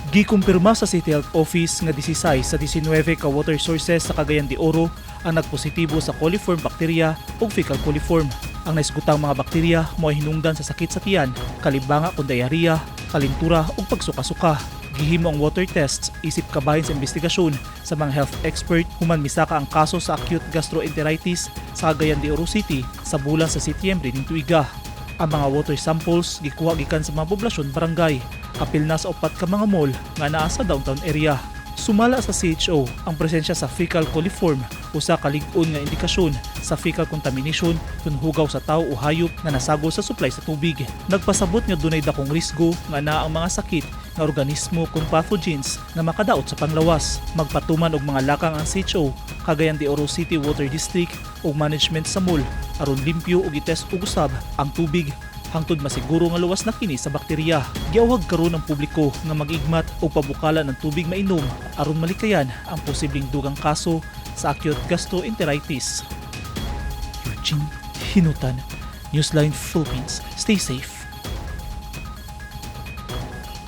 Gikumpirma sa City Health Office nga 16 sa 19 ka water sources sa Cagayan de Oro ang nagpositibo sa coliform bacteria ug fecal coliform. Ang naisgutang mga bakterya mo'y hinungdan sa sakit sa tiyan, kalibanga kon diarrhea, kalintura ug pagsuka-suka. Gihimo ang water tests isip kabahin sa investigasyon sa mga health expert human misaka ang kaso sa acute gastroenteritis sa Cagayan de Oro City sa bulan sa Setyembre ning tuiga. Ang mga water samples gikuha gikan sa mga poblasyon barangay, apil na sa upat ka mga mall nga naa sa downtown area. Sumala sa CHO, ang presensya sa fecal coliform usa ka lig-on nga indikasyon sa fecal contamination kung hugaw sa tao o hayop nga nasagol sa supply sa tubig. Nagpasabot nga dunay dakong risgo nga naa ang mga sakit nga organismo kung pathogens nga makadaot sa panglawas. Magpatuman og mga lakang ang CHO, Cagayan de Oro City Water District ug management sa mall aron limpyo ug itest og usab ang tubig hangtod masiguro nga luwas na kini sa bakterya. Giawhag karon ang publiko nga mag-igmat o pabukalan ng tubig mainom aron malikayan ang posibleng dugang kaso sa acute gastroenteritis. Eugene Hinutan, Newsline Philippines. Stay safe.